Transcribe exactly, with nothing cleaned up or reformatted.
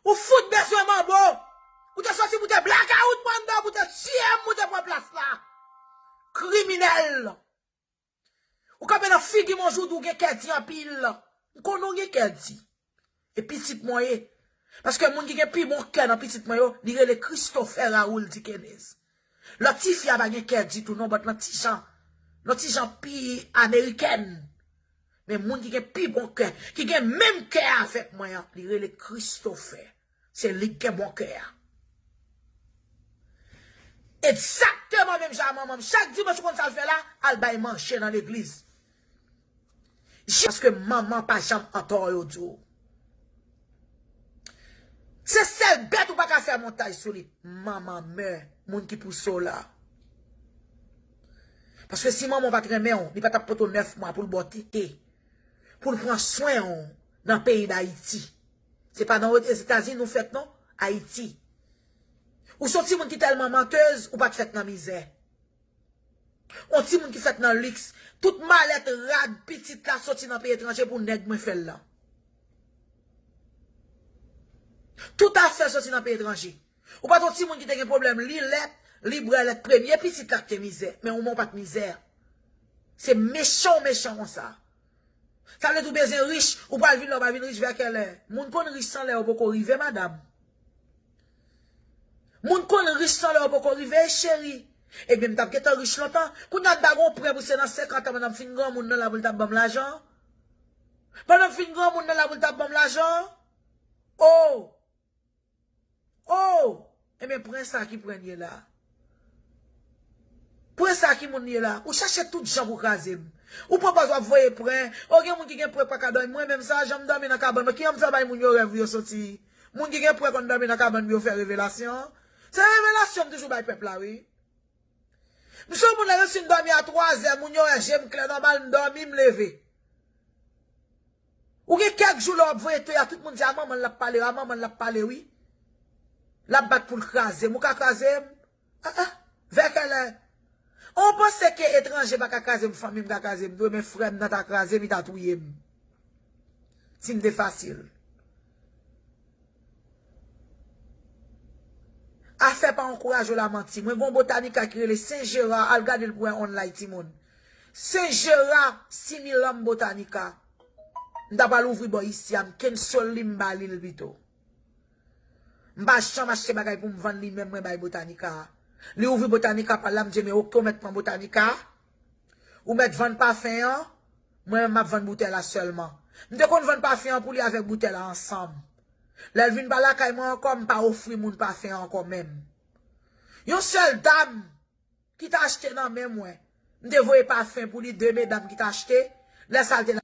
Ou fout bezwen manbo. Ou te soti pou te blakawout mwen anndan, pou te tiye m, pou te pran plas la. Kriminèl. Ou kanpe nan figi m yon jou, di w gen kè di anpil. M konnen w gen kè di. E pitit mwen ye. Paske moun ki gen pi bon kè nan pitit mwen yo, li rele Christopher Raoul Dikenez. Lòt tifi a pa gen kè ditou non, but nan ti jan, nan ti jan pi amerikèn. Men moun ki gen pi bon kè, ki gen menm kè avèk mwen an, li rele Christopher. Se li k gen bon kè a. Egzakteman menm jan a manman m. Chak dimanch ou konn sa l fè la, al bay manje nan legliz. Jis paske manman pa janm antò yo di w. Se sèl bèt ou pa ka fè montaj sou li. Manman mè, moun ki pouse w la. Paske si manman w pa t renmen w, li pa t ap pote w nèf mwa pou l ba w tete. Pou l pran swen w nan peyi Dayiti. Se pa nan Ozetazini ou fèt non, Ayiti. Ou se yon timoun ki tèlman mantèz, ou pa t fèt nan mizè. Yon timoun ki fèt nan liks. Tout malèt rad pitit la soti nan peyi etranje pou nèg mwen fè l lan. Tout afè soti nan peyi etranje. Ou pa t yon timoun ki te gen pwoblèm li lèt, li bwè lèt, premye pitit la k te mizè. Men ou menm ou pa t mizè. Se mechan w mechan konsa. Sa vle di w bezwen rich, ou pral vin la, ou pral vin rich vè kèlè? Moun konn rich san lè yo poko rive, madanm. Moun konn rich san lè yo poko rive, cheri. Ebyen, m t ap gentan rich lontan. Kounye a m ta gon prè pou se nan senkant an, pandan m fin granmoun nan la pou l t ap ban m lajan. Pandan m fin granmoun nan la pou l t ap ban m lajan. Oh! Oh! Ebyen, pran sa ki pran ye la. Pran sa ki moun ye la. Ou chache tout jan pou kraze m. Ou pran pòz w ap voye pran. O, gen moun ki gen pran pa ka dòmi. Mwen menm sa, jan m dòmi nan kabann mwen. Ki jan m fè bay moun yo rèv yo soti? Moun ki gen pran konn dòmi nan kabann pou yo fè revelasyon. Se revelasyon m toujou bay pèp la, wi. M se yon moun la, resi m dòmi a twazè, moun yo wè je m klè nòmal, m dòmi, m leve. Ou gen kèk jou lè w ap voye to a, tout moun di, a manman l ap pale, a manman l ap pale, wi. L ap bat pou l kraze m. Ou ka kraze m? Ah, ah. Vè kèlè? Ou panse ke etranje pa ka kraze m, fanmi m ka kraze m tou, men frè m nan ta kraze m, li ta touye m. Si m te fasil. Afè pa ankouraje w la manti. Mwen gon Botanica ki rele Sen Jera, al gade l pou wè online timoun. Sen Jera, Similam Botanica. M ta pral ouvri bò isi a, m cancel li, m ba li l pito. M pa janm achte bagay pou m vann li, menm mwen bay Botanica. Li ouvri Botanica pa l la, m di, men oke, ou mèt pran Botanica. Ou mèt vann pafen an, mwen menm m ap vann boutèy la sèlman. M te konn vann pafen an pou li avèk boutèy la ansanm. Lè l vin pa lakay mwen ankò, m pa ofri moun pafen an ankò menm. Yon sèl dam ki t achte nan men mwen, m te voye pafen pou li, de medam ki t achte, lè sa l te